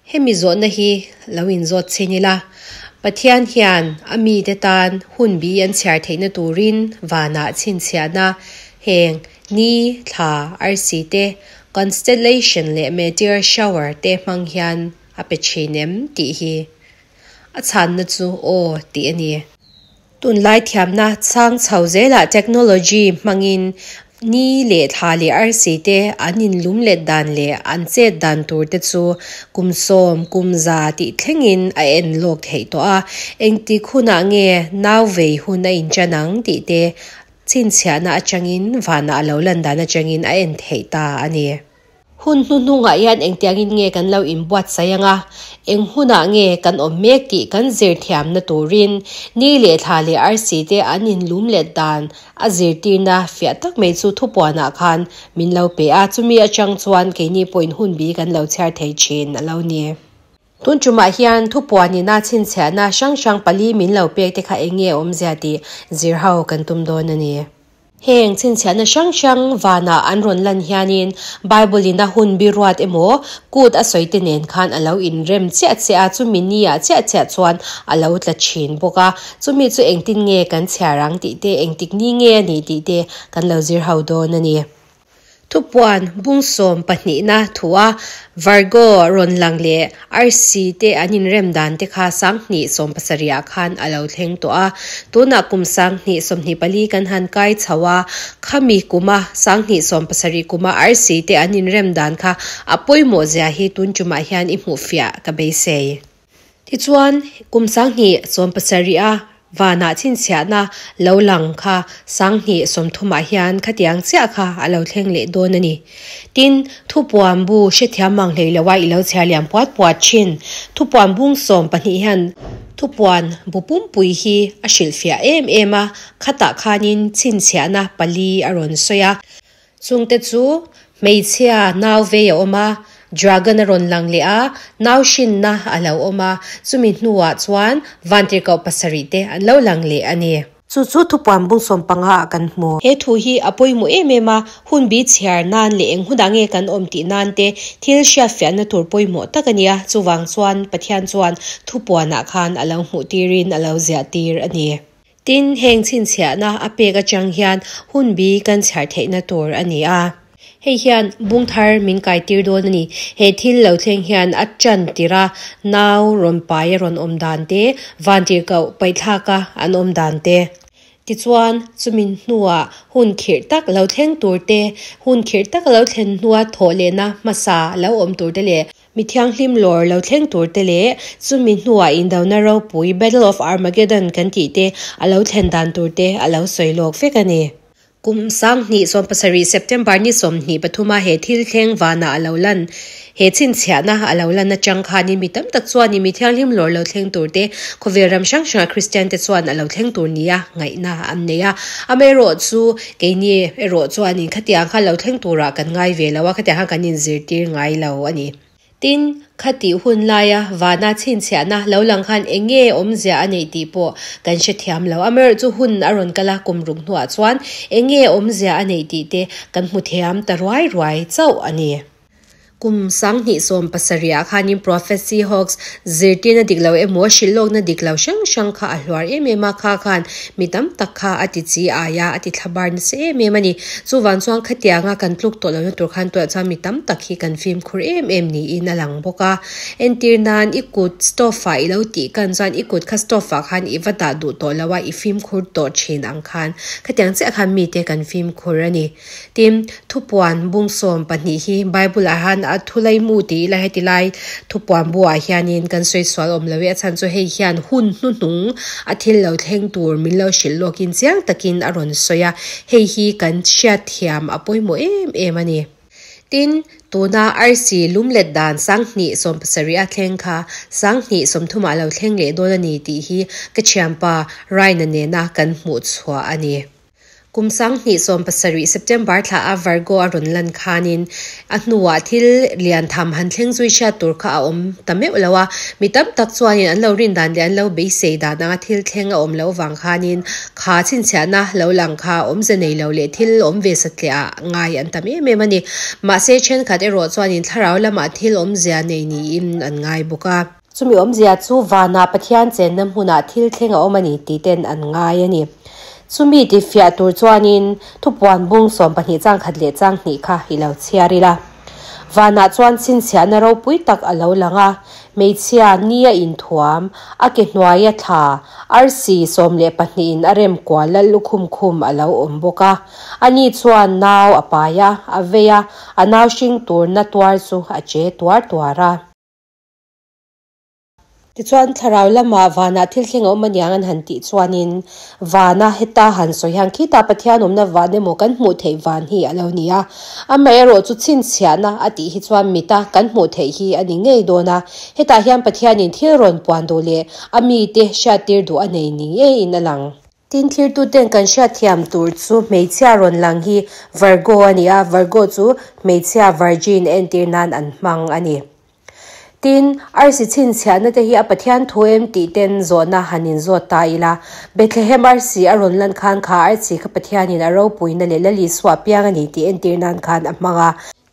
Hemi zawhna hi lo inzawt chhin ila, Pathian hian a mite tan hunbi an chhiar theihna turin vanah chhinchhiahna heng ni, thla, arsi te, constellation leh meteor shower te hmang hian a pe thin em tih hi a chhanna chu aw tih a ni. Tunlai thiamna chhang chho zelah technology hmangin ni leh thla leh arsi te an inlum let dan leh an chet dan tur te chu kum sawm, kum za tih thlengin a en lawk theih tawh a. Engtik hunah nge nau vei hun a inchan ang tih te chhinchhiahna atangin vanah a lo lan dan atangin a en theih ta a ni. Hun hnuhnungah hian engtiangin nge kan lo inbuatsaih ang a, eng hunah nge kan awm mek tih kan zir thiamna turin ni leh thla leh arsi te an inlum let dan a zirtirna fiah tak mai chu thupuanah khan min lo pe a, chumi atang chuan keini pawhin hunbi kan lo chhiar thei thin a lo ni. Tun tumah hian thupuanina chhinchhiahna hrang hrang pali min lo pek te kha eng nge awmzia tih zir ho kan tum dawn a ni. Heng chhinchhiahna hrang hrang vanah an rawn lan hianin Bible-in a hun bi ruat emaw, kut a sawi te nen khan a lo inrem chiah chiah a, chumi ni-ah chiah chiah chuan a lo tla thin bawk a. Chumi chu engtin nge kan chhiar ang tih te, engtik ni nge a nih tih te kan lo zir ho dawn a ni. Thupuan bung sawm pahnihna thua Virgo rawn lang leh arsi te an inrem dan te kha sanghnih sawm pasarihah khan a lo thleng tawh a. Tunah kum sanghnih 24 kan han kai chho a, khami kuma sanghnih 70 kuma arsi te an inrem dan kha a pawimawh zia hi tun tumah hian i hmuhfiah ka beisei. Tichuan, kum 2070 a vanah chhinchhiahna lo lang kha 2030 ah hian khatiang chiah kha a lo thleng leh dawn a ni. Tin, thupuan bu hrethiam mang hlei loa i lo chhiar liam puat puat thin. Thupuan bung 12 hian thupuan bu pumpui hi a hrilhfiah em em a, khatah khanin chhinchhiahna pali a rawn sawi a. Chungte chu hmeichhia nau vei a awm a, dragon a rawn lang leh a, nau hrinna a lo awm a, chumi hnuah chuan vantirhkoh pasarih te an lo lang leh a ni. Chu chu thupuan bung 15 ah kan hmu. He thu hi a pawimawh em em a, hun bi chhiar nan leh eng hunah nge kan awm tih nan te thil hriatfiahna tur pawimawh tak a ni a, chuvang chuan Pathian chuan thupuanah khan a lo hmuh tirin a lo ziah tir a ni. Tin, heng chhinchhiahna a pek atang hian hun bi kan chhiar theihna tur a ni a. Hei hian bung thar min kai tir dawn a ni. He thil lo thleng hian a tan tir a, nau rawn pai a rawn awm dan te, vantirhkoh paihthlak a an awm dan te. Tichuan, chumi hnuah hun khirh tak lo thleng tur te, hun khirh tak lo thlen hnua thawh lehna hmasa lo awm tur te leh, Mi thianghlim lawr lo thleng tur te leh chumi hnuah indona ropui Battle of Armageddon kan tih te a lo thlen dan tur te a lo sawi lawk vek a ni. Kum 2017 September ni 23 a he thil thleng vanah a lo lan he chhinchhiahna a lo lan atang khanin mi tam tak chuanin mi thianghlim lawr lo thleng tur te khawvel ram hrang hranga Kristian te chuan a lo thleng tur nia ngaihna an nei a. Amaherawhchu keini erawh chuanin khatiang kha lo thleng turah kan ngai ve lo a, khatiang khan kan inzirtir ngai lo a ni. Tin, khatih hun laia vana chhinchhiahna lo lang khan eng nge awmzia a neih tih pawh kan hrethiam lo. Amaherawhchu hun a rawn kal a, kum ruk hnuah chuan eng nge awmzia a neih tih te kan hmu thiam ta ruai ruai chauh a ni. Kum 2070 ah khanin Prophecy Hoax zirtirna dik lo emaw hrilhlawkna dik lo hrang hrang kha a hluar em em a, kha khan mi tam tak kha a ti chi ai a, a ti thla bar nasa em em a ni. Chuvang chuan khatianga kan tluk tawh lohna tur khan tunah chuan mi tam tak hi kan fimkhur em em niin a lang bawk a. Entir nan i kut stove ah i lo tih kan chuan i kut kha stove ah khan i va dah duh tawh lo a, i fimkhur tawh thin ang khan khatiang chiah khan mite kan fimkhur a ni. Tin, thupuan bung 12 hi Bible-ah hian a thulai mu tih ila heti lai thupuan buah hianin kan sawi sual awm lo i, a chhan chu hei hian hun hnuhnung a thil lo thleng tur min lo hrilh lawkin chiang takin a rawn sawi a, hei hi kan hriatthiam a pawimawh em em a ni. Tin, tuna arsi lumlet dan 2070 a thleng kha 2030 ah lo thleng leh dawn a ni tih hi ka thianpa Ryan-a nena kan hmuh chhuah a ni. Kum 2017 September thla a Virgo a rawn lan khanin a hnuah thil lian tham han thleng zui hriat tur kha a awm ta meuh lo a, mi tam tak chuanin an lo rin dan leh an lo beisei dan anga thil thleng a awm loh vang khanin kha chhinchhiahna lo lang kha awmze nei lo leh thil awm ve satliah ah ngai an tam em em a ni. Mahse thenkhat erawh chuanin thlarau lamah thil awmzia nei niin an ngai bawk a. Chumi awmzia chu vanah Pathian chenna hmunah thil thleng a awm a ni tih ten an ngai a ni. Chumi tifiah tur chuanin thupuan bung 12 chang khat leh chang hnih kha i lo chhiar ila. Vanah chuan chhinchhiahna ropui tak a lo lang a, hmeichhia ni a inthuam, a ke hnuaia thla, arsi 12 in a rem kual lal lukhum khum a lo awm bawk a. Ani chuan nau a pai a, a vei a, a nau hring turna tuar chu a che tuar tuar a. Tichuan, thlarau lamah vanah thil thleng a awm aniang an han tih chuanin, vana heta han sawi hian khitah Pathian awmna van emaw kan hmuh theih van hi a lo ni a. Amaherawhchu chhinchhiahna a tih hi chuan mita kan hmuh theih hi a ni ngei dawn a. Hetah hian Pathianin thil rawn puan duh leh a mite hriattir duh a nei ni ngeiin a lang. Tin, thirtuten kan hriatthiam tur chu hmeichhia rawn lang hi Virgo a ni a, Virgo chu hmeichhia virgin entir nan an hmang a ni. Tin, arsi chhinchhiahna te hi a Pathian thu em tih ten zawhna han inzawt ta ila. Bethlehem arsi a rawn lan khan kha arsi kha Pathianin a ropuina leh Lal Isua piang a ni tih entir nan khan a hmang a.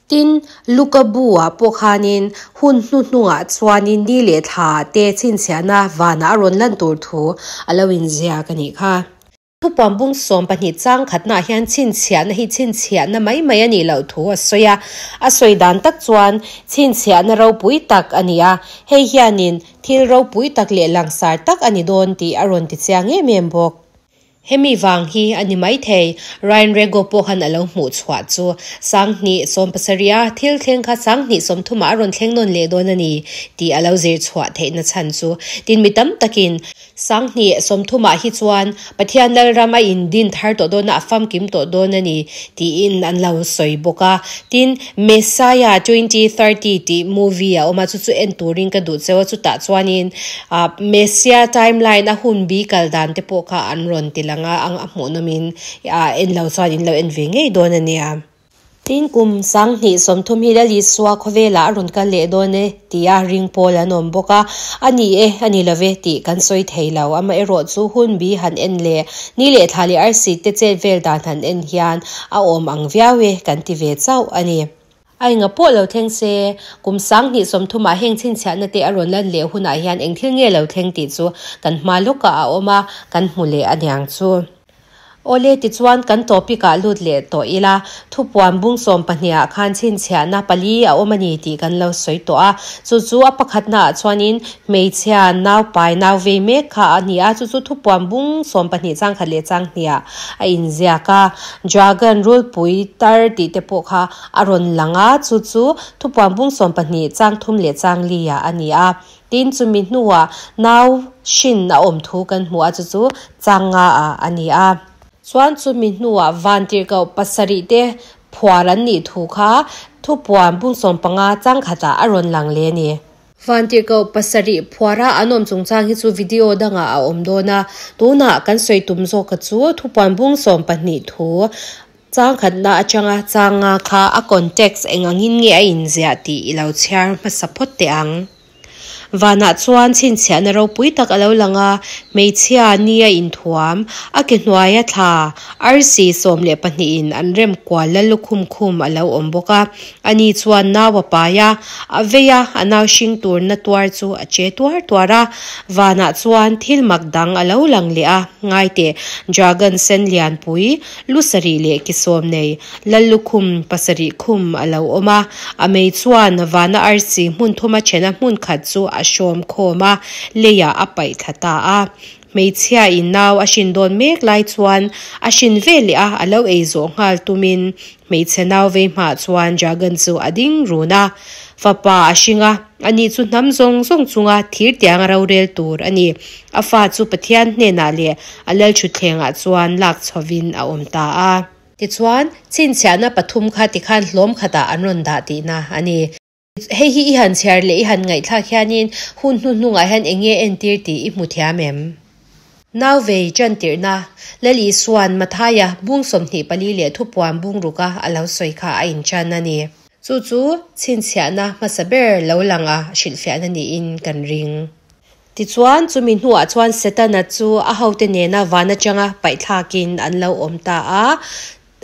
Tin, Luka bu-ah pawh khanin hun hnuhnungah chuanin ni leh thla te chhinchhiahna vanah a rawn lan tur thu a lo inziak a nih kha. Thupuan bung 12 chang khatnaah hian chhinchhiahna hi chhinchhiahna mai mai a nih loh thu a sawi a. A sawi dan tak chuan chhinchhiahna ropui tak a ni a, hei hianin thil ropui tak leh langsar tak a ni dawn tih a rawn ti chiang em em bawk. Hemi vang hi a ni maithei, Ryan Rego pawh khan a lo hmuh chhuah chu 2017 a thil thleng kha 2030 ah a rawn thleng nawn leh dawn a ni tih a lo zir chhuah theihna chhan chu tin mi tam takin 2030 ah hi chuan Pathian Lalram a indin thar tawh dawn a, a famkim tawh dawn a ni tiin an lo sawi bawk a. Tin, Messiah 2030 tih movie a awm a, chu chu en turin ka duh cheu a, chutah chuanin Messiah timeline a hun bi kal dan te pawh kha an rawn ti lang a, a hmuhnawmin en lo chuan in lo en ve ngei dawn a nia. Tin, kum 2030 hi Lal Isua khawvelah a rawn kal leh dawn e tia ring pawl an awm bawk a, a ni e, a ni lo ve tih kan sawi thei lo. Amaherawhchu hun bi han en leh ni leh thla leh arsi te chet vel dan han en hian a awm ang viau e kan ti ve chauh a ni. A enga pawh lo thleng se, kum 2030 ah heng chhinchhiahna te a rawn lan leh hunah hian eng thil nge lo thleng tih chu kan hma lawkah a awm a, kan hmu leh aniang chu. Awle, tichuan kan topic ah lut leh tawh ila, thupuan bung 12 ah khan chhinchhiahna pali a awm a ni tih kan lo sawi tawh a. Chu chu a pakhatna ah chuanin hmeichhia nau pai nau vei mek kha a ni a, chu chu thupuan bung 12 chang khat leh chang hnih ah a inziak a. Dragon rulpui tar tih te pawh kha a rawn lang a, chu chu thupuan bung 12 chang thum leh chang li ah a ni a. Tin, chumi hnuah nau hrin a awm thu kan hmu a, chu chu chang nga ah a ni a. Chuan chumi hnuah vantirhkoh pasarih te phuar an nih thu kha thupuan bung 15 chang khatah a rawn lang leh a ni. Vantirhkoh pasarih phuara an awm chungchang hi chu video dangah a awm dawn a, tunah kan sawi tum zawka chu thupuan bung 12 thu Chang khatna atanga chang nga kha a context eng angin nge a inziah tih i lo chhiar hmasa phawt teh ang. Vanah chuan chhinchhiahna ropui tak a lo lang a, hmeichhia ni a inthuam, a ke hnuaia thla, arsi 12 in an rem kual la lukhum khum a lo awm bawk a. Ani chuan nau a pai a, a vei a, a nau hring turna tuar chu a che tuar tuar a. Vanah chuan thil mak dang a lo lang leh a, ngaiteh, dragon sen lianpui, Lu sarih leh ki sawm nei, Lal lukhum pasarih khum a lo awm a. A mei chuan vana arsi hmun thuma thena hmun khat chu a hrawm khawm a, leiah a paih thla ta a. Hmeichhia in nau a hrin dawn mek lai chuan a hrin ve leh a, a lo ei zawh nghal tumin hmeichhe nau vei hmaah chuan dragon chu a ding run a. Fapa a hring a, ani chu hnam zawng zawng chunga thir tiang a rorel tur a ni. A fa chu Pathian hnenah leh a lalthutthlengah chuan lak chhovin a awm ta a. Tichuan, chhinchhiahna pathum kha tikhan hlawm khatah an rawn dah tihna a ni. Hei hi i han chhiar leh i han ngaihthlak hianin hun hnuhnungah hian eng nge entir tih i hmu thiam em? Nau vei ṭantirhna, Lal Isua'n Mathaia bung 24 leh thupuan bung ruka a lo sawi kha a inṭan a ni. Chu chu chhinchhiahna hmasa ber lo lang a hrilhfiahna niin kan ring. Tichuan, chumi hnuah chuan Setana chu a hote nena van aṭanga paihthlakin an lo awm ta a.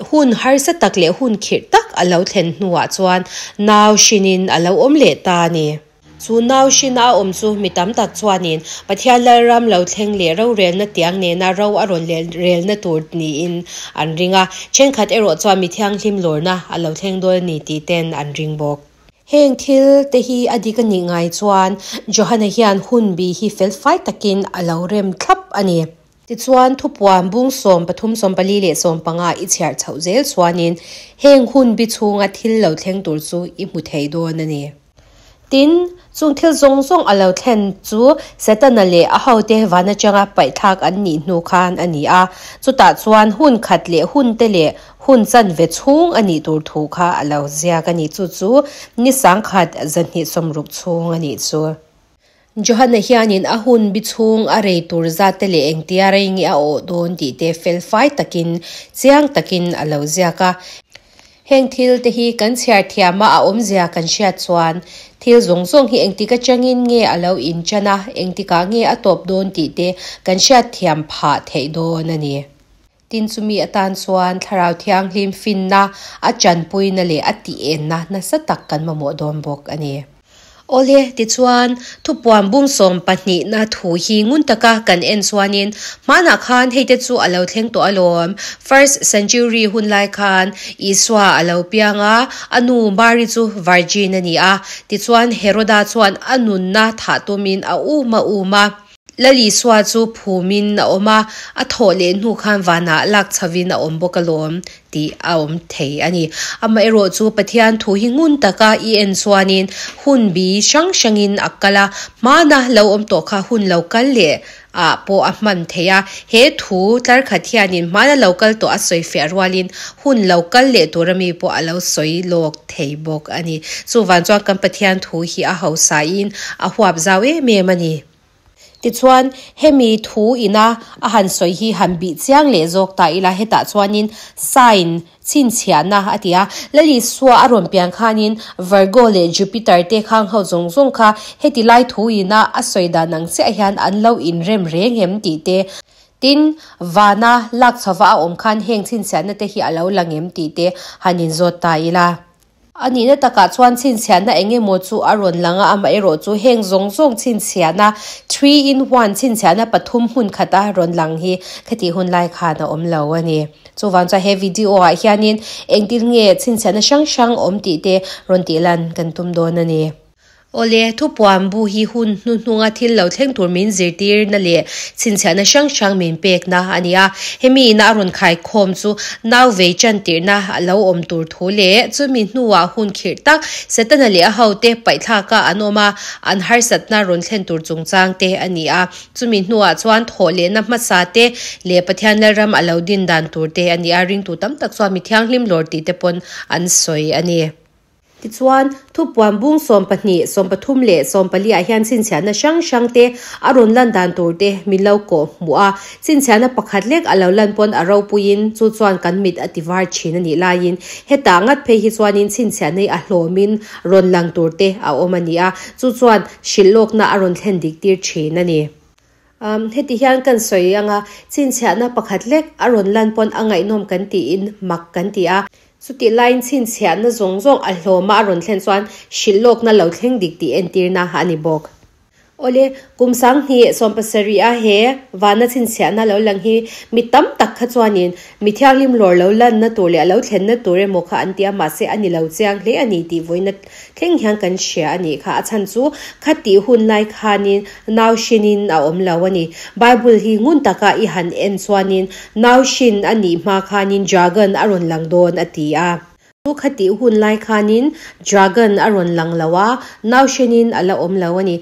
Hun harsa tak leh hun khirh tak a lo thlen hnuah chuan nau hrinin a lo awm leh ta a ni. Chu nau hrina a awm chu mi tam tak chuanin Pathian Lalram lo thleng leh rorelna tiang nena ro a rawn relna tur niin an ring a, thenkhat erawh chuan mi thianghlim lawrna a lo thleng dawn a ni tih ten an ring bawk. Heng thil te hi a dik a nih ngai chuan Johana hian hun bi hi felfai takin a lo rem thlap a ni. Tichuan, thupuan bung 13, 14 leh 15 i chhiar chhoh zel chuanin heng hun bi chhunga thil lo thleng tur chu i hmu thei dawn a ni. Tin, chung thil zawng zawng a lo thlen chu Setana leh a hote van atanga paihthlak an nih hnu khan a ni a, chutah chuan hun khat leh hun te leh hun chanve chhung a nih tur thu kha a lo ziak a ni. Chu chu ni sangkhat 260 chhung a nih chu. Johana hianin a hun bi chhung a rei tur zat te leh engtia rei nge a awh dawn tih te felfai takin chiang takin a lo ziak a. Heng thil te hi kan chhiar thiam a, a awmzia kan hriat chuan thil zawng zawng hi engtik atangin nge a lo inṭan a, engtikah nge a tawp dawn tih te kan hriat thiam phah theih dawn a ni. Tin chumi atan chuan Thlarau Thianghlim finna, a tanpuina leh a tih enna nasa tak kan mamawh dawn bawk a ni. Awle, tichuan, thupuan bung sawmpahnihna thu hi ngun taka kan en chuanin, hmanah khan hei te chu a lo thleng tawh alawm. First century hun lai khan Isua a lo piang a, a nu Mary chu virgin a ni a. Tichuan, Heroda chuan a nunna thah tumin a um a um a. Lal Isua chu phumin a awm a, a thawh leh hnu khan vanah lak chhovin a awm bawk alawm tih a awm thei a ni. Amaherawh chu Pathian thu hi ngun taka i en chuanin hun bi hrang hrangin a kal a, hmana lo awm tawh kha hun lo kal leh ah pawh a hman thei a. He thu tlar khat hianin hmana lo kal tawh a sawi fiah rualin hun lo kal leh tur ami pawh a lo sawi lawk thei bawk a ni. Chuvang chuan kan Pathian thu hi a hausain a huap zau em em a ni. Tichuan, hemi thu ina a han sawi hi han bih chiang leh zawk ta ila, hetah chuanin sign, chhinchhiahna a ti a. Lal Isua a rawn pian khanin Virgo leh Jupiter te khang ho zawng zawng kha heti lai thu ina a sawi dan ang chiah hian an lo inrem reng em tih te, tin, vana lak chhova a awm khan heng chhinchhiahna te hi a lo lang em tih te han inzawt ta ila. A nihna takah chuan chhinchhiahna eng emaw chu a rawn lang a, amaherawh chu heng zawng zawng chhinchhiahna, three in one chhinchhiahna pathum hmun khata rawn lang hi khatih hun lai khan a awm lo a ni. Chuvang chuan he video ah hianin engtin nge chhinchhiahna hrang hrang awm tih te rawn tih lan kan tum dawn a ni. Awle, thupuan bu hi hun hnuhnunga thil lo thleng tur min zirtirna leh chhinchhiahna hrang hrang min pekna a ni a. Hemi ina a rawn khaikhawm chu nau vei chantirhna a lo awm tur thu leh chumi hnuah hun khirh tak Setana leh a hote paihthlaka an awm a, an harsatna rawn thlen tur chungchang te a ni a. Chumi hnuah chuan thawhlehna hmasa te leh Pathian Lalram a lo din dan tur te a ni a, ringtu tam tak chuan mi thianghlim lawr tih te pawn an sawi a ni. Tichuan, thupuan bung 12, 13 leh 14 ah hian chhinchhiahna hrang hrang te a rawn lan dan tur te min lo kawh hmuh a. Chhinchhiahna pakhat lek a lo lan pawn a ropuiin chu chuan kan mit a ti var thin a nih laiin hetah ngat phei hi chuanin chhinchhiahna hi a hlawmin rawn lang tur te a awm a ni a, chu chuan hrilh lawkna a rawn thlen dik tir thin a ni. Heti hian kan sawi ang a, chhinchhiahna pakhat lek a rawn lan pawn a ngaihnawm kan tiin mak kan ti a. Chutih laiin chhinchhiahna zawng zawng a hlawma a rawn thlen chuan hrilh lawkna lo thleng dik tih entirna a ni bawk. Awle, kum 2017 a he vana chhinchhiahna lo lang hi mi tam tak kha chuanin mi thianghlim lawr lo lanna tur leh a lo thlenna tur emaw kha an ti a, mahse a ni lo chiang hle a ni tih vawiina thleng hian kan hria a nih kha. A chhan chu khatih hun lai khanin nau hrinin a awm lo a ni. Bible hi ngun taka i han en chuanin nau hrin a nih hma khanin dragon a rawn lang dawn a ti a. Chu khatih hun lai khanin dragon a rawn lang lo a, nau hrinin a la awm lo a ni.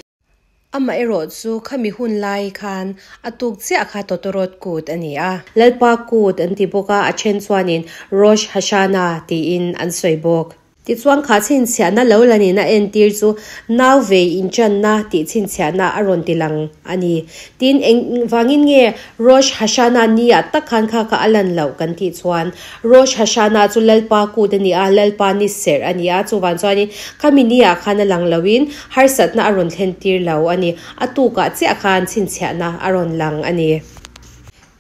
Amaherawh chu khami hun lai khan a tuk chiah kha Tawtawrawt kut a ni a. Lalpa kut an ti bawk a, a then chuanin Rosh Hashanah tiin an sawi bawk. Tichuan kha chhinchhiahna lo la nihna entir chu nau vei inchanna tih chhinchhiahna a rawn ti lang a ni. Tin, engvangin nge Rosh Hashanah ni ah tak khan kha kha a lan loh kan tih chuan Rosh Hashanah chu Lalpa kut a ni a, Lalpa ni serh a ni a, chuvang chuanin khami ni ah khan a lang loin harsatna a rawn thlen tir lo a ni. A tukah chiah khan chhinchhiahna a rawn lang a ni.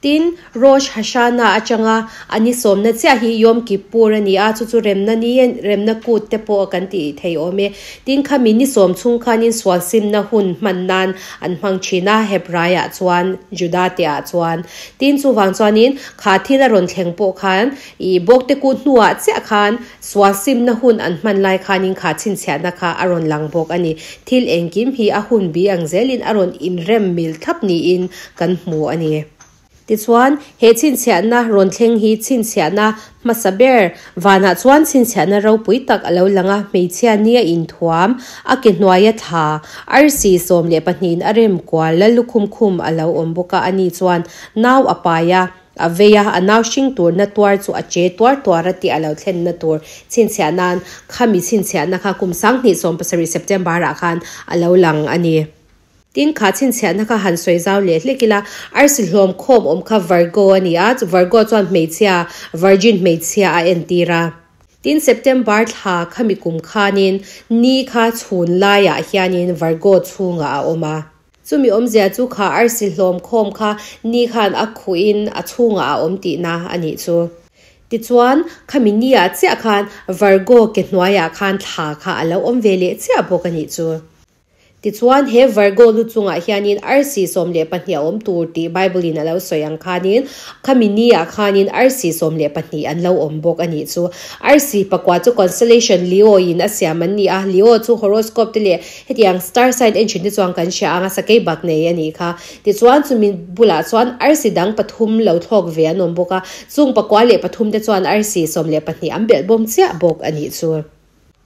Tin, Rosh Hashanah atanga a ni sawmna chiah hi Yom Kippur a ni a, chu chu remna ni, remna kut te pawh kan tih thei awm e. Tin, khami ni sawm chhung khanin sual simna hun hman nan an hmang thin a, Hebraiah chuan, Juda te ah chuan. Tin, chuvang chuanin kha thil a rawn thleng pawh khan ih bawkte kut hnuah chiah khan sual simna hun an hman lai khanin kha chhinchhiahna kha a rawn lang bawk a ni. Thil engkim hi a hun bi ang zelin a rawn inrem mil thlap niin kan hmu a ni. Tichuan, he chhinchhiahna rawn thleng hi chhinchhiahna hmasa ber vanah chuan chhinchhiahna ropui tak a lo lang a, hmeichhia nia inthuam, a ke hnuaia thla, arsi 12 in a rem kual la lukhum khum a lo awm bawk a, ani chuan nau a pai a, a vei a, a nau hring turna tuar chu a che tuar tuar a tih a lo thlenna tur chhinchhiah nan khami chhinchhiahna kha kum 2017 September ah khan a lo lang a ni. Tin, kha chhinchhiahna kha han sawi zau leh hlek ila, arsi hlawm khawm awm kha Virgo a ni a, Virgo chuan hmeichhia, Virgin hmeichhia a entir a. Tin, September thla khami kum khanin ni kha chhun laiah hianin Virgo chhungah a awm a. Chumi awmzia chu kha arsi hlawm khawm kha ni khan a khuhin a chhungah a awm tihna a nih chu. Tichuan, khami niah chiah khan Virgo ke hnuaiah khan thla kha a lo awm ve leh chiah bawk a nih chu. Tichuan, he Virgo lu chungah hianin arsi 12 a awm tur tih Bible-in a lo sawi ang khanin, khami ni-ah khanin arsi 12 an lo awm bawk a nih chu. Arsi pakua chu constellation Leo-in a siam an ni a, Leo chu horoscope te leh hetiang star sign en thin te chuan kan hria ang a, sakei bak nei a nih kha. Tichuan, chumi bulah chuan arsi dang pathum lo thlawk ve an awm bawk a, chung pakua leh pathum te chuan arsi 12 an belh bawm chiah bawk a nih chu.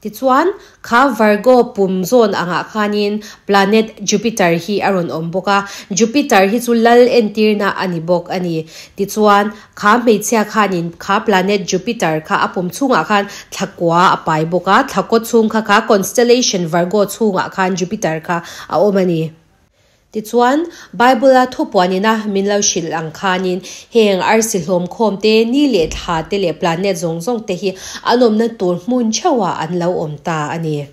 Tichuan, kha Virgo pum zawn angah khanin planet Jupiter hi a rawn awm bawk a, Jupiter hi chu lal entirna a ni bawk a ni. Tichuan, kha hmeichhia khanin kha planet Jupiter kha a pum chhungah khan thla kua a pai bawk a, thla kaw chhung kha kha constellation Virgo chhungah khan Jupiter kha a awm a ni. Tichuan, Bible-a thupuanina min lo hrilh ang khanin heng arsi hlawm khawm te, ni leh thla te leh planet zawng zawng te hi an awmna tur hmun theuhah an lo awm ta a ni.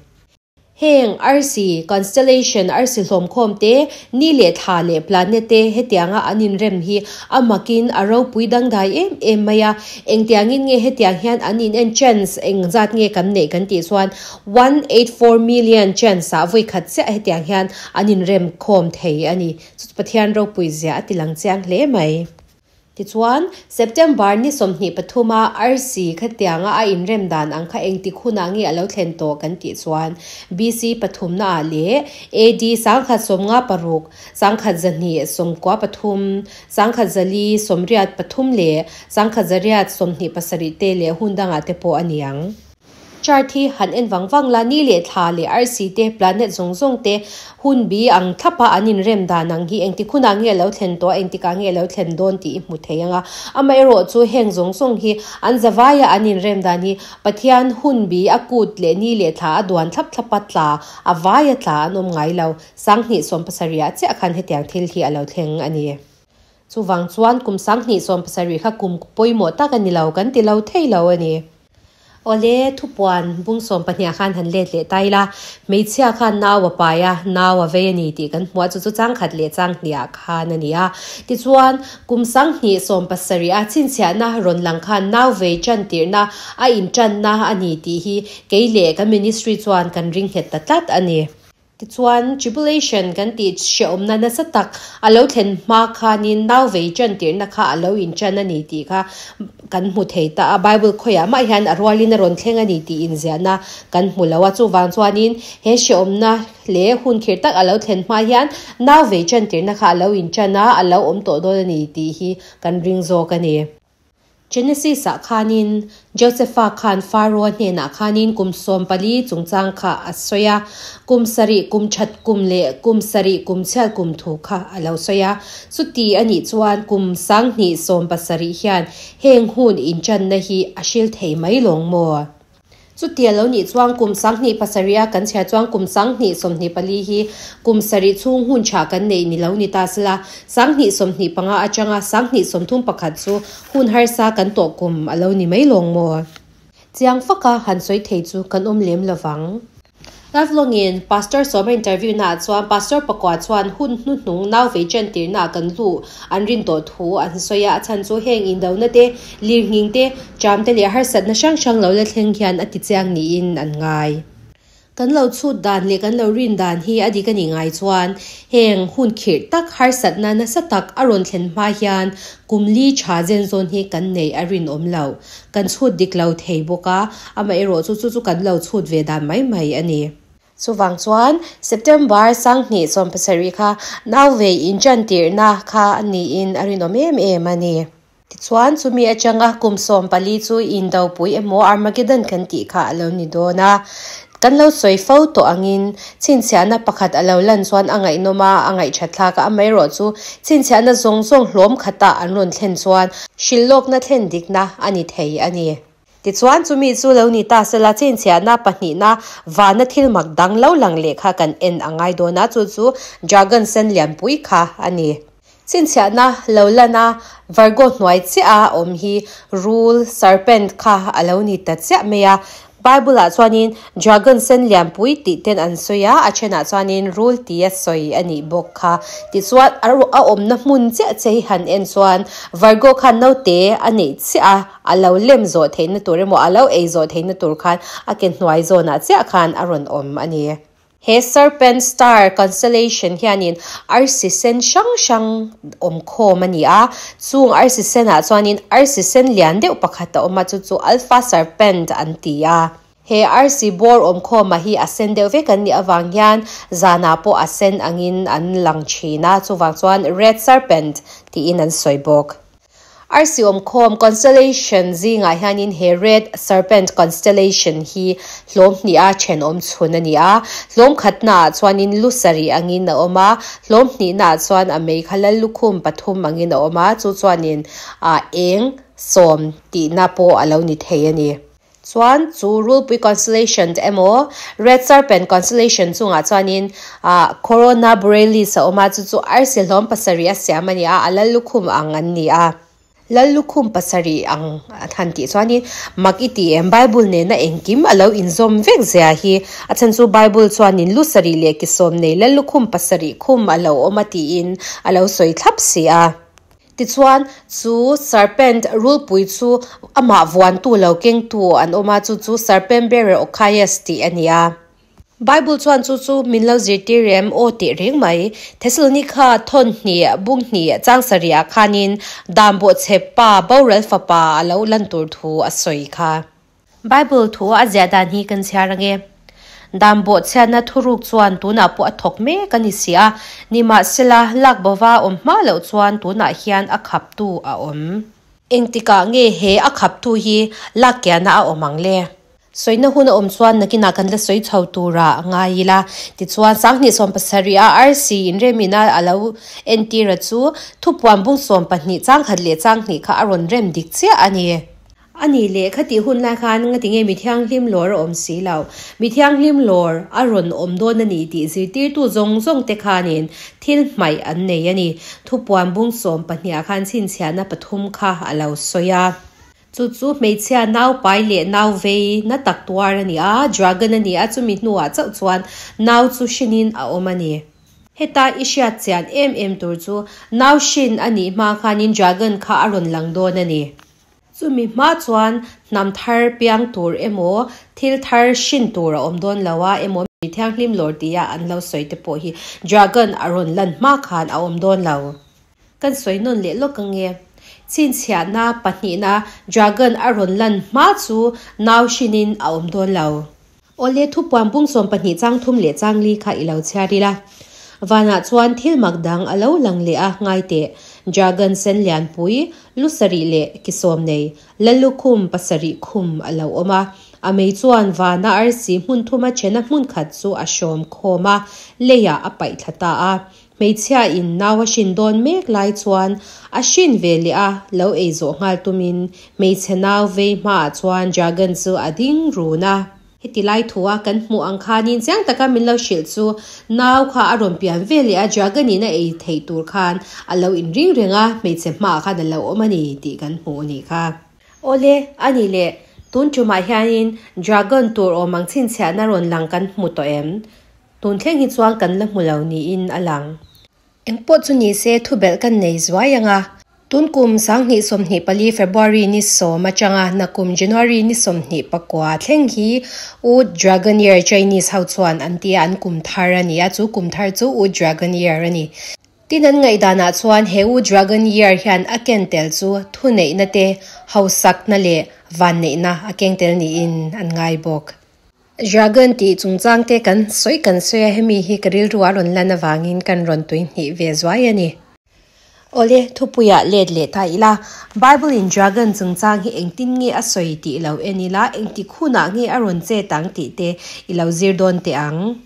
Heng arsi, constellation, arsi hlawm khawm te, ni leh thla leh planet te hetianga an inrem hi a makin a ropui dangdai em em mai a. Engtiangin nge hetiang hian an in en chance engzat nge kan neih kan tih chuan 184 million chance ah vawi khat chiah hetiang hian an inrem khawm thei a ni. Chu chu Pathian ropui zia a ti lang chiang hle mai. Tichuan, September ni 23 a arsi khatianga a inrem dan ang kha engtik hunah nge a lo thlen tawh kan tih chuan BC pathumna ah leh AD 1056, 1293, 1483 leh 1827 te leh hun dangah te pawh a ni ang. Chart hi han en vang vang la, ni leh thla leh arsi te, planet zawng zawng te, hun bi ang thlapa an inrem dan ang hi engtik hunah nge a lo thlen tawh a, engtikah nge a lo thlen dawn tih i hmu thei ang a. Amaherawh chu heng zawng zawng hi an zavaia an inrem dan hi Pathian hun bi a kut leh ni leh thla a duan thlap thlapa tla, a vaia tla an awm ngai lo. 2070 ah chiah khan hetiang thil hi a lo thleng a ni. Chuvang chuan kum 2070 kha kum pawimawh tak a ni lo kan ti lo thei lo a ni. Awle, thupuan bung 12 ah khan han let leh ta ila, hmeichhia khan nau a pai a, nau a vei a ni tih kan hmu a, chu chu chang khat leh chang hnih ah khan a ni a. Tichuan, kum 2070 a chhinchhiahna rawn lang khan nau vei tan tirhna a intanna a ni tih hi kei leh kan ministry chuan kan ring nghet ta tlat a ni. Tichuan, tribulation kan tih hrehawmna nasa tak a lo thlen hma khanin nau vei tan tirhna kha a lo intan a ni tih kha kan hmu thei ta a. Bible khawiah mah hian a rualin a rawn thleng a ni tih inziahna kan hmu lo a. Chuvang chuanin he hrehawmna leh hun khirh tak a lo thlen hma hian nau vei tan tirhna kha a lo intan a, a lo awm tawh dawn a ni tih hi kan ring zawk a ni. Genesis ah khanin Josepha khan Pharaoh hnenah khanin kum 14 chungchang kha a sawi a, kum sarih kum that kum leh kum sarih kum chhiat kum thu kha a lo sawi a. Chuti a nih chuan kum 2070 hian heng hun inchanna hi a hril thei mai lawng maw? Chuti a lo nih chuan kum 2007 a kan chhiar chuan kum 2024 hi kum sarih chhung hun tha kan neih ni lo ni ta sela, 2025 atanga 2031 chu hun harsa kan tawh kum a lo ni mai lawng maw? Chiang faka han sawi thei chu kan awm lem lovang. Lifelong-in Pastor Sawma interview naah chuan Pastor pakua chuan hun hnuhnung nau vei chantirnaah kan luh an rin tawh thu an sawi a, a chhan chu heng indona te, lirnghing te, ṭam te leh harsatna hrang hrang lo la thleng hian a tichiang niin an ngai. Kan lo chhut dan leh kan lo rin dan hi a dik a nih ngai chuan heng hun khirh tak harsatna nasa tak a rawn thlen hma hian kum li tha zen zawn hi kan neih a rinawm loh. Kan chhut dik lo thei bawk a, amaherawh chu chu chu kan lo chhut ve dan mai mai a ni. Chuvang chuan September 2017 kha nau ve inṭantirhna kha a niin a rinawm em em a ni. Tichuan, chumi atanga kum 14 chu indopui emaw Armageddon kan tih kha a lo ni dawn a. Kan lo sawi fo tawh angin chhinchhiahna pakhat a lo lan chuan a ngaihnawm a, a ngaihthat thlak a, amaherawh chu chhinchhiahna zawng zawng hlawm khata an rawn thlen chuan hrilhlawkna thlen dikna a ni thei a ni. Tichuan, chumi chu lo ni ta sela chhinchhiahna pahnihna vana thil mak dang lo lang leh kha kan en a ngai dawn a, chu chu dragon sen lianpui kha a ni. Chhinchhiahna lo lan a, Virgo hnuai chiah a awm hi rul, serpent, kha a lo ni ta chiah mai a. Bible ah chuanin dragon sen lianpui tih ten an sawi a, a thenah chuanin rul tia sawi a nih bawk kha. Tichuan a awmna hmun chiah che hi han en chuan Virgo khan naute a neih chiah a, a lo lem zawh theihna tur emaw a lo ei zawh theihna tur khan a ke hnuai zawnah chiah khan a rawn awm a ni. He Serpent Star constellation hianin arsi sen hrang hrang awm khawm a ni a, chung arsi senah chuanin arsi sen lian deuh pakhat a awm a, chu chu Alpha Serpent an ti a. He arsi bawr awm khawmah hi a sen deuh vek an nih avang hian zanah pawh a sen angin an lang thin a, chuvang chuan Red Serpent tiin an sawi bawk. Arsi awmkhawm constellation zingah hianin he Red Serpent constellation hi hlawm hnih a thenawm chhun a ni a. Hlawm khatnaah chuanin lu sarih angin a awm a, hlawm hnihnaah chuan a mei kha lal lukhum pathum angin a awm a, chu chuanin eng sawm tihna pawh a lo ni thei a ni. Chuan chu Rulpui constellation emaw Red Serpent constellation chungah chuanin Corona Borealis a awm a, chu chu arsi hlawm pasarih a siam a ni a, a lal lukhum ang an ni a. Lal lukhum pasarih ang han tih chuanin mak i ti em? Bible nena engkim a lo inzawm vek zia hi. A chhan chu Bible chuanin lu sarih leh ki sawm nei lal lukhum pasarih khum a lo awm a tiin a lo sawi thlap si a. Tichuan, chu serpent rulpui chu amah vuantu lo kengtu an awm a, chu chu Serpent Bearer Okhaias tih a ni a. Bible chuan chu chu min lo zirtir em? Aw tih reng mai. Thessalonika thawn hnih, bung hnih, chang sarihah khanin dan bawhchhe pa boral fapa a lo lan tur thu a sawi kha. Bible thu a ziah dan hi kan chhiar ange. Dan bawhchhiatna thuruk chuan tunah pawh a thawk mek a ni si a, nimahsela lak bova awm hma loh chuan tunah hian a khaptu a awm. Engtikah nge he a khaptu hi lak kiahna a awm ang le? Sawina hun a awm chuan nakinah kan la sawi chho tura a ngai ila. Tichuan, 2017 a RC inremina a lo entira chu thupuan bung 12 chang khat leh chang hnih kha a rawn rem dik chiah a ni. A nih leh khatih hun lai khan nga tinge mi thianghlim lawr a awm si lo. Mi thianghlim lawr a rawn awm dawn a ni tih zirtirtu zawng zawng te khanin thil hmaih an nei a ni. Thupuan bung 12 ah khan chhinchhiahna pathum kha a lo sawi a. Chu chu hmeichhia nau pai leh nau vei na tak tuar a ni a, dragon a ni a, chumi hnuah chauh chuan nau chu hrinin a awm a ni. Heta i hriat chian em em tur chu nau hrin a nih hma khanin dragon kha a rawn lang dawn a ni. Chumi hma chuan hnam thar piang tur emaw, thil thar hrin tur a awm dawn lo a, emaw mi thianghlim lawr tia an lo sawi te pawh hi dragon a rawn lan hma khan a awm dawn lo. Kan sawi nawn leh lawk ange. Chhinchhiahna pahnihna dragon a rawn lan hma chu nau hrinin a awm dawn lo. Awle thupuan bung 12 chang thum leh chang li kha i lo chhiar ila. Vanah chuan thil mak dang a lo lang leh a, ngai teh. Dragon sen lianpui, lu sarih leh ki sawm nei, lallukhum pasarih khum a lo awm a. A mei chuan vana arsi hmun thuma thena hmun khat chu a hrawm khawm a, leiah a paih thla ta a. Hmeichhia in nau a hrin dawn mek lai chuan a hrin ve leh a, lo ei zawh nghal tumin hmeichhe nau vei hmaah chuan dragon chu a ding run a. Heti lai thu a kan hmuh ang khanin chiang taka min lo hrilh chu nau kha a rawn pian ve leh a, dragon in a ei theih tur khan a lo inring reng a, hmeichhe hmaah khan a lo awm a ni tih kan hmuh a nih kha. Awle, a nih leh, tun tumah hianin dragon tur awm ang chhinchhiahna rawn lang kan hmu tawh em? Tun thleng hi chuan kan la hmu lo niin a lang. Engpawh chu ni se thubelh kan nei zuai ang a. Tun kum 2024 February ni sawm atanga nakum January ni 24 thleng hi Wood Dragon Year Chinese ho chuan an ti a, an kum thar a ni a, chu kum thar chu Wood Dragon Year a ni. Tin an ngaihdanah chuan he Wood Dragon Year hian a ken tel chu thuneihna te, hausakna leh vanneihna a keng tel niin an ngai bawk. Dragon tih chungchang te kan sawi kan sawi a, hemi hi ka rilru a rawn lan avangin kan rawn tui hnih ve zuai a ni. Awle, thupuiah let leh ta ila, Bible in Dragon chungchang hi engtin nge a sawi tih lo en ila, engtik hunah nge a rawn chet ang tih te i lo zir dawn teh ang.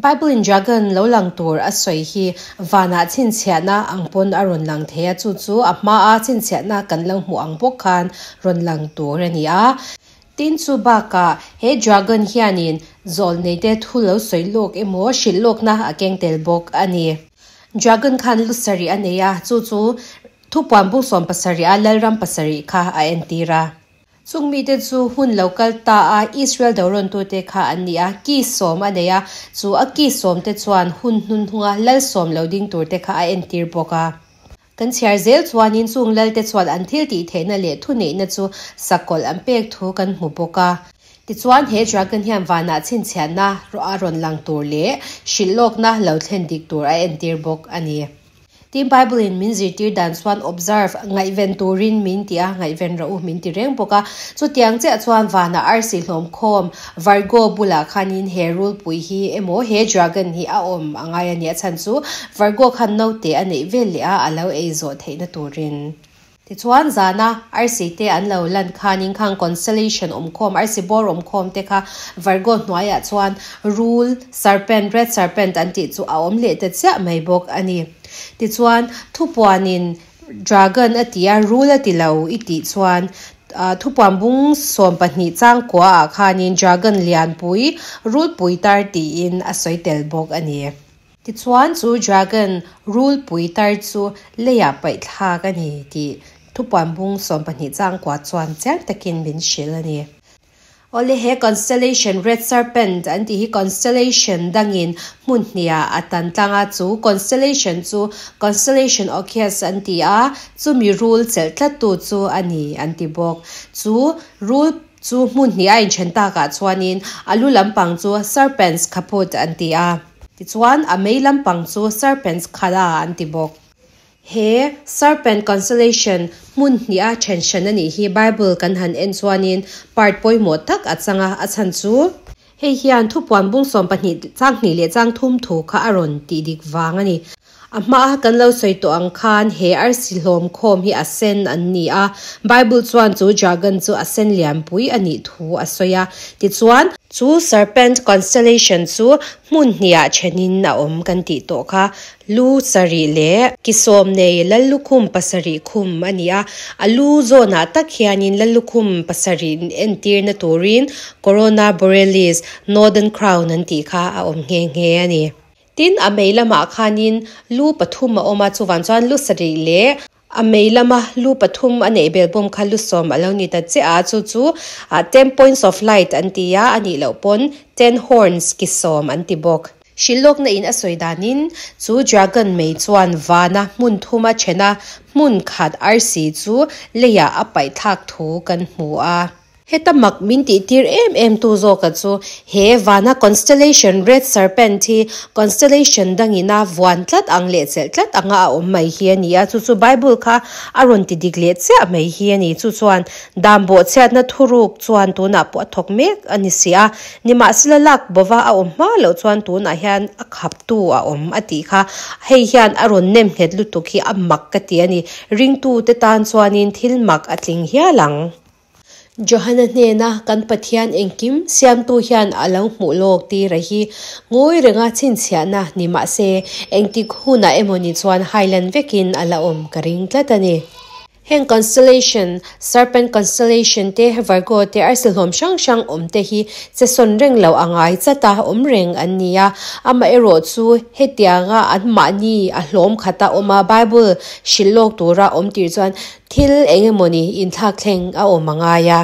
Bible in Dragon lo lang tur a sawi hi vanah chhinchhiahna ang pawn a rawn lang thei a, chu chu a hmaa chhinchhiahna kan lo hmuh ang bawk khan rawn lang tur a ni a. Tin chu bakah he Dragon hianin zawlneite thu lo sawi lawk emaw hrilh lawkna a keng tel bawk a ni. Dragon khan lu sarih a nei a, chu chu thupuan bung 70 a lalram pasarih kha a entir a. Chung mite chu hun lo kal ta a Israel dorawntute kha an ni a, ki sawm a nei a, chu a ki sawmte chuan hun hnunhnunga lal sawm lo ding turte kha a entir bawk a. Kan chhiar zel chuanin chung lalte chuan an thil tih theihna leh thuneihna chu sakawlh an pek thu kan hmu bawk a. Tichuan he dragon hian vanah chhinchhiahna a rawn lang tur leh hrilhlawkna lo thlen dik tur a entir bawk a ni. Tin, Bible in min zirtir dan chuan observe, ngaihven turin min ti a, ngaihven rawh u min ti reng bawk a. Chutiang chiah chuan vanah arsi hlawm khawm Virgo bulah khanin he rulpui hi emaw he dragon hi a awm a ngai a ni. A chhan chu Virgo khan naute a neih vel leh a, a lo ei zawh theihna turin. Tichuan zana arsi te an lo lan khanin khang constellation awmkhawm, arsi bawr awmkhawm te kha Virgo hnuaiah chuan rul, serpent, red serpent an tih chu a awm leh ta chiah mai bawk a ni. Tichuan thupuanin dragon a ti a, rul a ti lo i tih chuan thupuan bung 12 chang kuaah khanin dragon lianpui, rulpui tar tiin a sawi tel bawk a ni. Tichuan chu dragon rulpui tar chu leiah paih thlak a ni tih thupuan bung 12 chang kua chuan chiang takin min hrilh a ni. Awle he constellation red serpent an tih hi constellation dangin hmun hniah a tan tlang a, chu constellation chu constellation Orpheus an ti a, chumi rul chelh tlattu chu a ni an ti bawk. Chu rul chu hmun hnih a inthen takah chuanin a lu lampang chu serpents caput an ti a. Tichuan a mei lampang chu serpents cauda an ti bawk. He serpent constellation hmun hnih a then hran a nih hi Bible kan han en chuanin part pawimawh tak a chang a, a chhan chu hei hian thupuan bung 12 chang hnih leh chang thum thu kha a rawn tih dik vang a ni. A hmaa kan lo sawi tawh ang khan he arsi hlawm khawm hi a sen an ni a, Bible chuan chu dragon chu a sen lianpui a nih thu a sawi a. Tichuan chu serpent constellation chu hmun hniah thenin a awm kan tih tawh kha, lu sarih leh ki sawm nei lallukhum pasarih khum a ni a, a lu zawnah tak hianin lallukhum pasarih entirna turin Corona Borealis, Northern Crown an tih kha a awm nghe nghe a ni. Tin, a mei lamah khanin lu pathum a awm a, chuvang chuan lu sarih leh a mei lama lu pathum a neih belbawm kha lu sawm a lo ni ta chiah a, chu chu ten points of light an ti a, a nih loh pawn ten horns ki sawm an ti bawk. Hrilhlawkna in a sawi danin chu dragon mei chuan vana hmun thum a then a, hmun khat arsi chu leiah a paih thlak thu kan hmu a. Heta mak min tih tir em em tu zawka chu he vana constellation red serpent hi constellation dangina vuan tlat ang leh chelh tlat anga a awm mai hi a ni a, chu chu Bible kha a rawn ti dik leh chiah mai hi a ni. Chu chuan dan bawh chhiatna thuruk chuan tunah pawh a thawk mek a ni si a, nimahsela lak bova a awm hma loh chuan tunah hian a khaptu a awm a tih kha hei hian a rawn nem nghet lutuk hi a mak ka ti a ni. Ringtute tan chuanin thil mak a tling hial ang. Johana hnena kan Pathian engkim siamtu hian a lo hmuh lawk tir a hi ngawi renga chhinchhiahna ni mah se engtik hunah emawni chuan hailan vekin a la awm ka ring tlat a ni. Heng constellation, Serpent constellation te, Virgo te, arsi hlawm hrang hrang awm te hi che sawn reng lo a ngai chat a, awm reng an ni a. Amaherawh chu hetianga anmahni a hlawm khata awm a, Bible hrilh lawk tura awm tir chuan thil eng emawni inthlak thleng a awm a ngai a.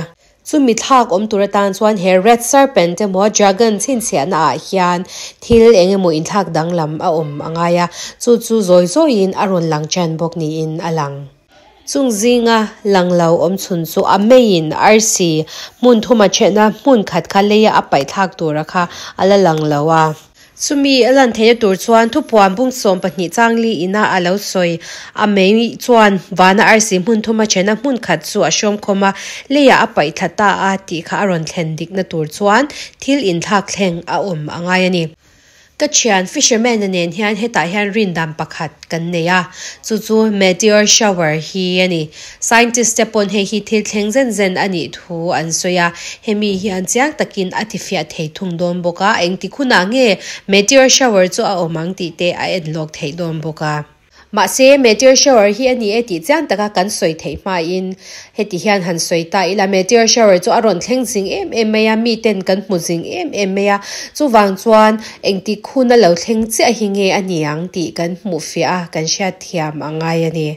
Chumi thlak awm tur atan chuan he Red Serpent emaw Dragon chhinchhiahna ah hian thil eng emaw inthlak danglam a awm a ngai a, chu chu zawi zawiin a rawn lang tan bawk niin a lang. Chung zinga lang lo awm chhun chu a meiin arsi hmun thuma chhehna hmun khat kha leia a paih thlak tura kha a la lang lo a. Chumi a lan theihna tur chuan thupuan bung 12 changli ina a lo sawi. A mei chuan vana arsi hmun thuma chhehna hmun khat chu a hrawm khawm a, leiah a paih thla ta a tih kha a rawn thlen dikna tur chuan thil inthlak thleng a awm a ngai a ni. Ka thian fisherman-a nen hian hetah hian rindan pakhat kan nei a, chu chu meteor shower hi a ni. Scientist te pawn hei hi thil thleng zen zen a nih thu an sawi a, hemi hian chiang takin a tifiah thei thung dawn bawk a, engtik hunah nge meteor shower chu a awm ang tih te a en lawk theih dawn bawk a. Mahse, meteor shower hi a ni e tih chiang taka kan sawi theih hmain heti hian han sawi ta ila, meteor shower chu a rawn thleng zing em em mai a, miten kan hmu zing em em mai a, chuvang chuan engtik hun a lo thleng chiah hi nge a ni ang tih kan hmuh fiah a, kan hriat thiam a ngai a ni.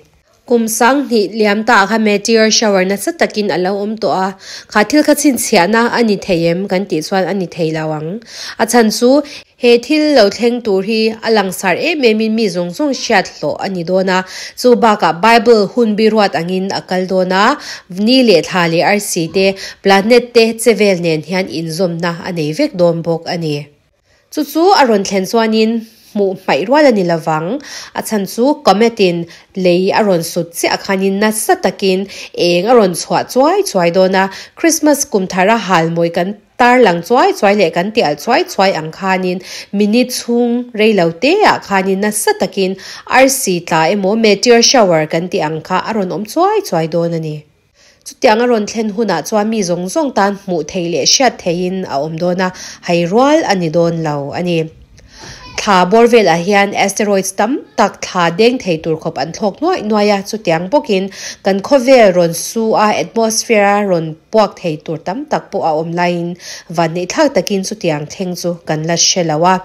Kum 2000 liam ta ah kha meteor shower nasa takin a lo awm tawh a, kha thil kha chhinchhiahna a ni thei em kan tih chuan a ni thei lo ang. A chhan chu he thil lo thleng tur hi a langsar em em in mi zawng zawng hriat hlawh a ni dawn a, chu bakah Bible hun bi ruat angin a kal dawn a, ni leh thla leh arsi te, planet te che vel nen hian inzawmna a nei vek dawn bawk a ni. Chu chu a rawn thlen chuanin hmuh hmaih rual a ni lovang. A chhan chu comet-in lei a rawn sut chiah khanin nasa takin eng a rawn chhuah chuai chuai dawn a, Christmas kum thara halmawi kan tarlang chuai chuai leh kan tial chuai chuai ang khanin minute chhung rei lo te ah khanin nasa takin arsi tla emaw meteor shower kan tih ang kha a rawn awm chuai chuai dawn a ni. Chutiang a rawn thlen hunah chuan mi zawng zawng tan hmuh theih leh hriat theihin a awm dawn a, hai rual a ni dawn lo a ni. Thla bawr velah hian asteroids tam tak thla deng thei tur khawp an thlawk nuaih nuaih a, chutiang bawkin kan khawvel rawn su a, atmosphere a rawn puak thei tur tam tak pawh a awm laiin vanneihthlak takin chutiang thleng chu kan la hre lo a.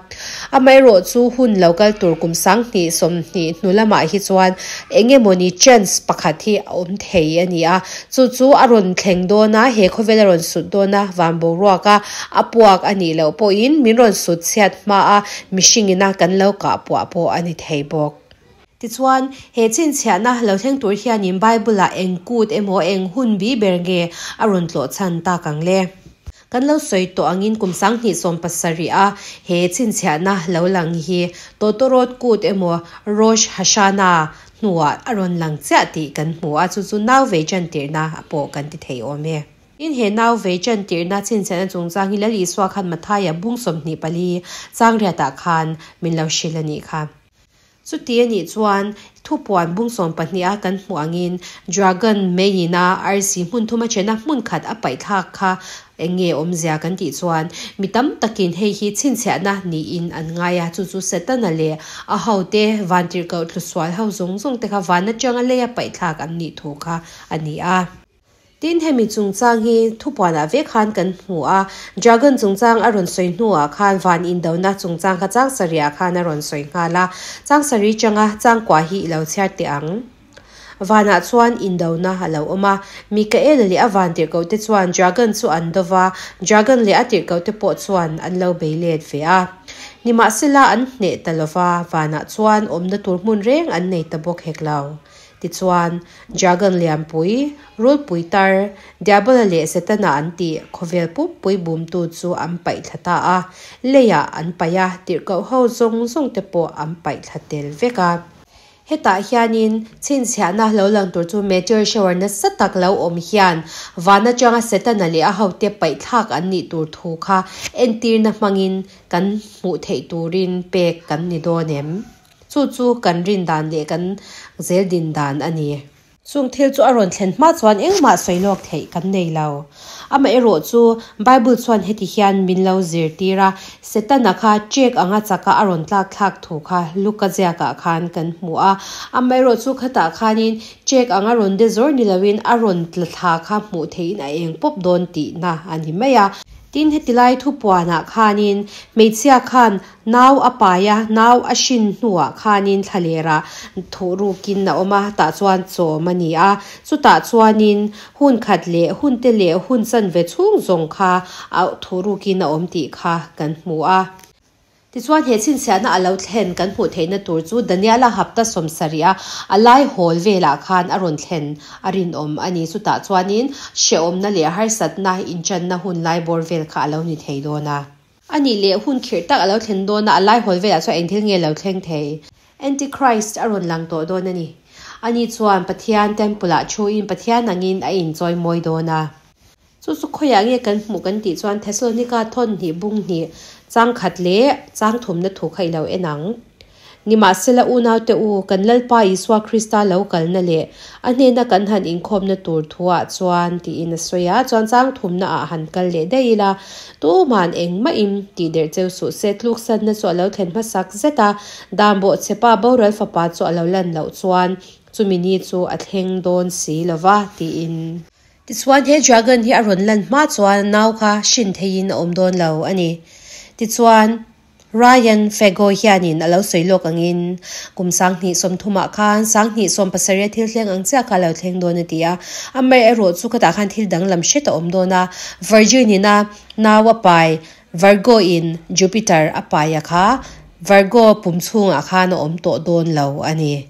Amaherawh chu hun lo kal tur kum 2020 hnu lamah hi chuan eng emawni chance pakhat hi a awm thei a ni a, chu chu a rawn thleng dawn a, he khawvel a rawn sut dawn a, van boruak a a puak a nih loh pawhin min rawn sut chhiat hma a mihring ina kan lo kah puah pawh a ni thei bawk. Tichuan, he chhinchhiahna lo thleng tur hianin Bible-ah eng kut emaw eng hun bi ber nge a rawn tlawh chhan tak ang le? Kan lo sawi tawh angin kum 2017 a he chhinchhiahna lo lang hi Tawtawrawt kut emaw Rosh Hashanah hnuah a rawn lang chiah tih kan hmu a, chu chu nau vei chantirna pawh kan ti thei awm e. Tin, he nau vei chantirna chhinchhiahna chungchang hi Lal Isua khan Mathaia bung 24 chang riatah khan min lo hrilh a nih kha. Chuti a nih chuan thupuan bung 12 a kan hmuh angin Dragon meiin a arsi hmun thuma chena hmun khat a paih thlak kha eng nge awmzia kan tih chuan mi tam takin hei hi chhinchhiahna niin an ngai a, chu chu Setana leh a hote vantirhkoh tlusual ho zawng zawng te kha van atanga leia paih thlak an nih thu kha a ni a. Tin, hemi chungchang hi thupuanah vek khan kan hmu a, Dragon chungchang a rawn sawi hnuah khan van indona chungchang kha chang sarihah khan a rawn sawi nghal a, chang sarih changa changkua hi i lo chhiar teh ang. Vanah chuan indona a lo awm a, Mikaela leh a van tirhkohte chuan Dragon chu an do va, Dragon leh a tirhkohte pawh chuan an lo bei let ve a. Nimahsela an hneh ta lo va, vanah chuan awmna tur hmun reng an nei ta bawk hek lo. Tichuan, Dragon lianpui, rulpui tar, Diabola leh Setana an tih khawvel pumpui bumtu chu an paih thla ta a, leiah an paih a, tirhkoh ho zawng zawng te pawh an paih thla tel vek a. Hetah hianin chhinchhiahna lo lang tur chu meteor shower nasa tak lo awm hian van atanga Setana leh a hote paih thlak an nih tur thu kha entirna hmangin kan hmuh theih turin pek kan ni dawn em? Chu chu kan rin dan leh kan zel din dan a ni. Chung thil chu a rawn thlen hma chuan engmah sawi lawk theih kan nei lo. Amaherawhchu, Bible chuan heti hian min lo zirtir a, Setana kha ṭek anga chaka a rawn tlak thlak thu kha Luka ziakah khan kan hmu a. Amaherawhchu khatah khanin ṭek anga rawn de zawr ni loin a rawn tla thla kha hmuh theihin a eng pawp dawn tihna a ni mai a. Tin, heti lai thupuanah khanin hmeichhia khan Nau a pai a, nau a hrin hnuah khanin thlalerah thuh rukin a awm a, tah chuan chawm a ni a. Chutah chuanin hun khat leh hun te leh hun chanve chhung zawng kha a thuh rukin a awm tih kha kan hmu a. Tichuan he chhinchhiahna a lo thlen kan hmuh theihna tur chu Daniela hapta sawmsarih a a lai hawl velah khan a rawn thlen a rinawm a ni. Chutah chuanin hrehawmna leh harsatna inchanna hun lai bawr vel kha a lo ni thei dawn a. A nih leh hun khirh tak a lo thlen dawn a, a laihawl velah chuan eng thil nge lo thleng thei? Antichrist a rawn lang tawh dawn a ni. Ani chuan Pathian temple ah thuin Pathian angin a inchawi mawi dawn a. Chu chu khawiah nge kan hmuh kan tih chuan Thessalonika thawn hnih bung hnih chang khat leh chang thumna thu kha i lo en ang. Nimahsela unaute u, kan Lalpa Isua Krista lo kalna leh a hnena kan han inkhawmna tur thuah chuan, tiin a sawi a, chuan chang thumna ah han kal leh daih ila, tuma'n engmahin tih derh cheu suh se, tluksanna chu a lo thlen hmasak zet a, dan bawhchhepa boral fapa chu a lo lan loh chuan chumi ni chu a thleng dawn si lova, tiin. Tichuan he dragon hi a rawn lan hma chuan nau kha hrin theihin a awm dawn lo a ni. Tichuan. Ryan Fego hianin a lo sawi lawk angin kum 2030 ah khan 2017 a thil thleng ang chiah kha a lo thleng dawn a ti a. Amaherawh chu khatah khan thil danglam hret a awm dawn a, Virgin in a nau a pai, Virgo in Jupiter a pai a kha Virgo pum chhungah khan a awm tawh dawn lo a ni.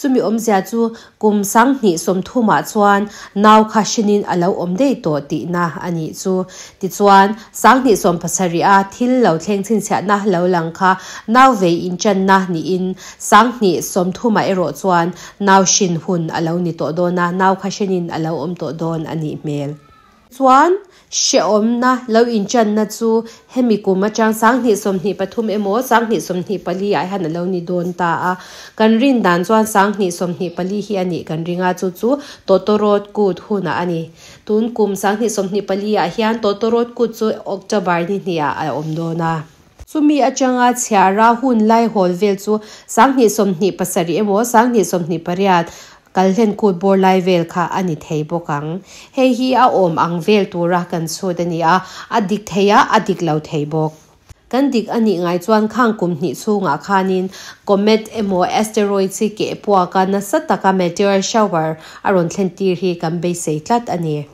Chumi awmzia chu kum 2030 ah chuan nau kha hrinin a lo awm daih tawh tihna a nih chu. Tichuan, 2017 a thil lo thleng chhinchhiahna lo lang kha nau vei inchanna niin 2030 ah erawh chuan nau hrin hun a lo ni tawh dawn a, nau kha hrinin a lo awm tawh dawn a nih hmel. Chuan, hrehawmna lo inchanna chu hemi kum atang 2023 emaw 2024 ah hian a lo ni dawn ta a. Kan rin dan chuan 2024 hi a nih kan ring a, chu chu Tawtawrawt Kut hunah a ni. Tun kum 2024 ah hian Tawtawrawt Kut chu October ni hnih ah a awm dawn a. Chumi atanga chhiara hun laihawl vel chu 2027 emaw 2028 Kalhlen kut bawr lai vel kha a ni thei bawk ang. Hei hi a awm ang vel tura kan chhut a ni a, a dik thei a, a dik lo thei bawk. Kan dik a nih ngai chuan khang kum hnih chhungah khanin comet emaw asteroids hi keh puaka nasa taka meteor shower a rawn thlen tir hi kan beisei tlat a ni.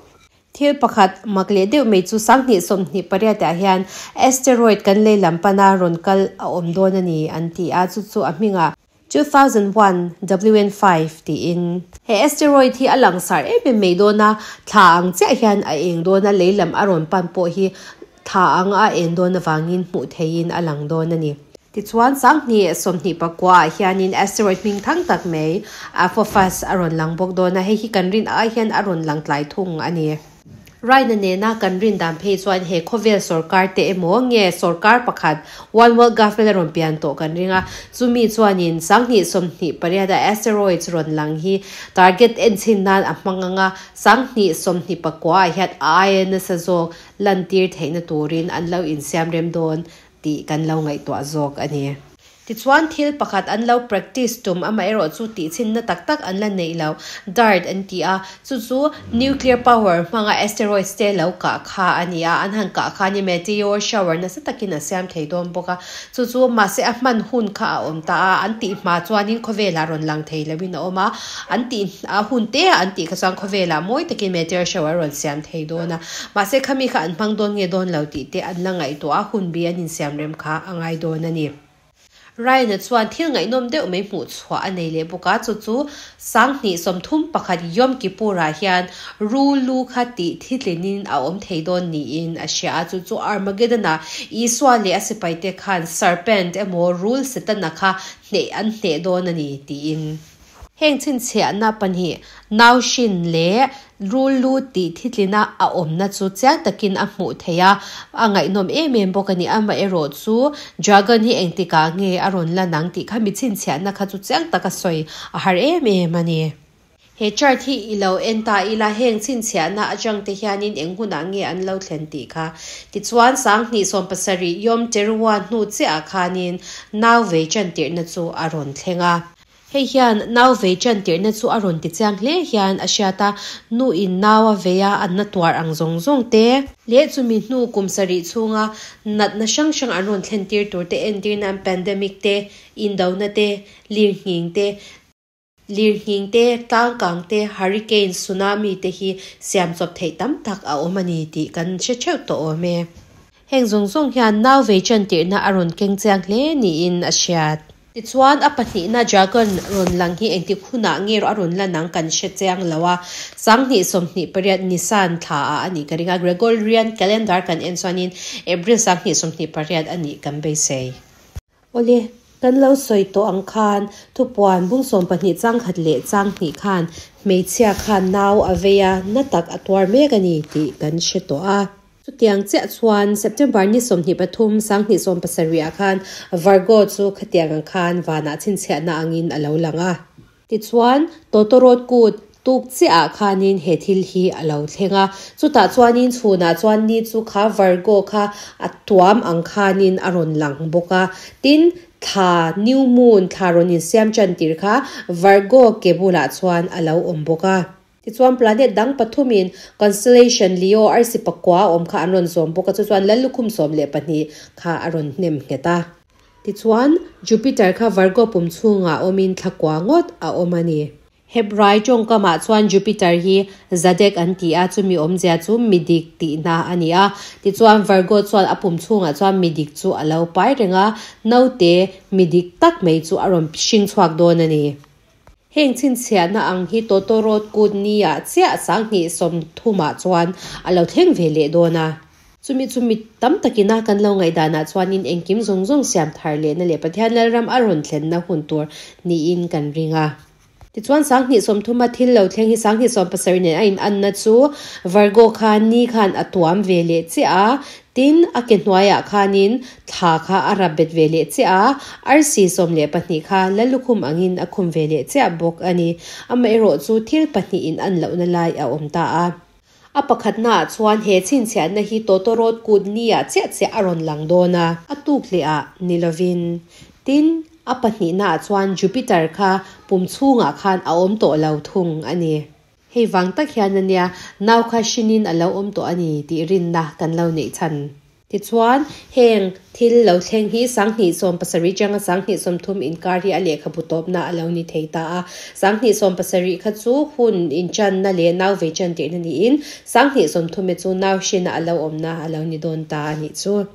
Thil pakhat mak leh deuh mai chu 2028 ah hian asteroid kan lei lam pana rawn kal a awm dawn a ni an ti a, chu chu a hmingah 2001 WN5 tiin. He asteroid hi a langsar em em mai dawn a, thla ang chiah hian a eng dawn a, lei lam a rawn pan pawh hi thla ang a en dawn avangin hmuh theihin a lang dawn a ni. Tichuan, 2029 ah hianin asteroid hming thang tak mai Apophis a rawn lang bawk dawn a, hei hi kan rin ai hian a rawn lang tlai thung a ni. Raina nena kan rin dan phei chuan he khawvel sawrkar te emaw nge sawrkar pakhat One World Government a rawn pian tawh kan ring a, chumi chuanin 2028 a asteroids rawn lang hi target enchhin nan a hmang ang a, 2029 ah hian a aia nasa zawk lantir theihna turin an lo insiamrem dawn tih kan lo ngaihtuah zawk a ni. Tichuan thil pakhat an lo practice tum amaherawh chu tihchhinna tak tak an la neih lo, DART an ti a, chu chu nuclear power hmanga asteroids te lo kah kha a ni a, an han kah khan i meteor shower nasa takin a siam thei dawn bawk a, chu chu mahse a hman hun kha a awm ta a, an tih hma chuanin khawvelah rawn lang thei loin a awm a, an tih a hun te a an tih kha chuan khawvelah mawi takin meteor shower a rawn siam thei dawn a, mahse khami kha an hmang dawn nge dawn lo tih te an la ngaihtuah a, hun bi an insiam rem kha a ngai dawn a ni. Ryan-a chuan thil ngaihnawm deuh mai hmuh chhuah a nei leh bawk a, chu chu 2031 Yom Kippur-ah hian ru lu kha tih thitlinin a awm thei dawn niin a hria a, chu chu Armageddon-ah Isua leh a sipaite khan serpent emaw rul Setana kha hneh an hneh dawn a ni tiin. Heng chhinchhiahna pahnih, Naushin leh Rullu tih thitlina a awmna chu chiang takin a hmuh theih a, a ngaihnawm em em bawk a ni. Amaherawh chu Dragon hi engtikah nge a rawn lan ang tih kha mi chhinchhiahna kha chu chiang taka sawi a har em em a ni. He chart hi i lo en ta ila, heng chhinchhiahna atang te hianin eng hunah nge an lo thlen tih kha. Tichuan, 2017 Yom Teruah hnu chiahah khanin nau vei chantirhna chu a rawn thleng a. Hei hian nau vei chantirhna chu a rawn ti chiang hle hian a hriat a, nu in nau a vei a, an na tuar ang zawng zawng te, leh chumi hnu kum sarih chhunga natna hrang hrang an rawn thlen tir tur te entir nan pandemic te, indona te, lirnghing te, Lirnghing te, tlangkang te, hurricane, tsunami te hi siam chawp theih tam tak a awm a ni tih kan hre theuh tawh awm e. Heng zawng zawng hian nau vei chantirhna a rawn keng chiang hle niin a hriat. Tichuan, a pahnihna dragon rawn lang hi engtik hunah nge a rawn lan ang kan hre chiang lo a, 2028 Nisan thla ah a nih ka ring a, Gregorian calendar kan en chuanin April 2028 a nih kan beisei. Awle, kan lo sawi tawh ang khan thupuan bung 12 chang khat leh chang hnih khan hmeichhia khan nau a vei a, na tak a tuar mek a ni tih kan hre tawh a. Chutiang chiah chuan September ni 23 2017 ah khan Virgo chu khatiang ang khan vanah chhinchhiahna angin a lo lang a. Tichuan, tawtawrawt kut tuk chiah ah khanin he thil hi a lo thleng a. Chutah chuanin chhunah chuan ni chu kha Virgo kha a tuam ang khanin a rawn lang bawk a. Tin, thla, new moon, thla rawn insiam tan tir kha Virgo ke bulah chuan a lo awm bawk a. Tichuan, planet dang pathumin constellation Leo arsi pakua awm kha an rawn zawm bawk a, chu chuan Lallukhum 12 kha a rawn hnem nghet a. Tichuan, Jupiter kha Virgo pum chhungah awmin thla kua ngawt a awm a ni. Hebrai tawngkamah chuan Jupiter hi Zadek an ti a, chumi awmzia chu midik tihna a ni a. Tichuan, Virgo chuan a pum chhungah chuan midik chu a lo pai reng a, naute midik tak mai chu a rawn hring chhuak dawn a ni. Heng chhinchhiahna ang hi tawtawrawt kut nia chiah 2030ah chuan a lo thleng ve leh dawn a. Chumi chu mi tam takina kan lo ngaihdanah chuanin engkim zawng zawng siam thar lehna leh Pathian Lalram a rawn thlenna hun tur niin kan ring a. Tichuan 2030a thil lo thleng hi 2070 nen a inanna chu Virgo khan ni khan a tuam ve leh chiah a, tin a ke hnuaiah khanin thla kha a rap bet ve leh chiah a, arsi 12 kha Lallukhum angin a khum ve leh chiah bawk a ni. Amaherawhchu thil pahnih inan lohna lai a awm ta a. A pakhatnaah chuan he chhinchhiahna hi tawtawrawt kut nia chiah chiah a rawn lang dawn a. A tuk leh ah ni lovin. Tin, a pahnihnaah chuan Jupiter kha pum chhungah khan a awm tawh lo thung a ni. Hei vang tak hian a nia, nau kha hrinin a lo awm tawh a ni tih rinna kan lo neih chhan. Tichuan, heng thil lo thleng hi 2070 atanga 2030 inkar hi a lehkhabu tawpna a lo ni thei ta a. 2070 kha chu hun inchanna leh nau vei chan tirhna niin, 2030 e chu nau hrina a lo awmna a lo ni dawn ta a nih chu.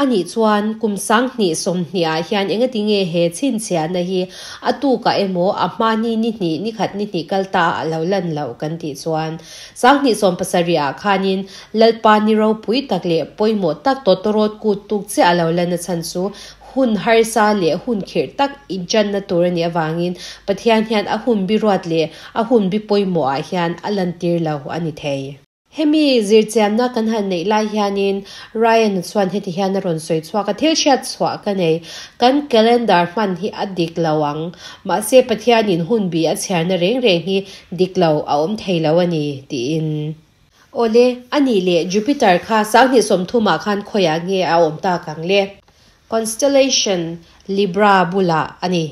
A nih chuan, kum 2020 ah hian engati nge he chhinchhiahna hi a tukah emaw a hma ni ni hnih ni khat ni hnih kal ta a lo lan loh kan tih chuan, 2070 ah khanin Lalpa ni ropui tak leh pawimawh tak tawtawrawt kut tuk chiah a lo lan a chhan chu hun harsa leh hun khirh tak inchanna tur a nih avangin Pathian hian a hun bi ruat leh a hun bi pawimawh ah hian a lantir lo a ni thei. Hemi zirchianna kan han neih lai hianin Ryan-a chuan heti hian a rawn sawi chhuak a, Thil hriat chhuah ka nei, kan calendar hman hi a dik lo ang, mahse Pathianin hun bi a chhiarna reng reng hi dik lo a awm thei lo a ni, tiin. Awle, a nih leh Jupiter kha 2030 ah khan khawiah nge a awm tak ang le? Constellation Libra bulah a ni.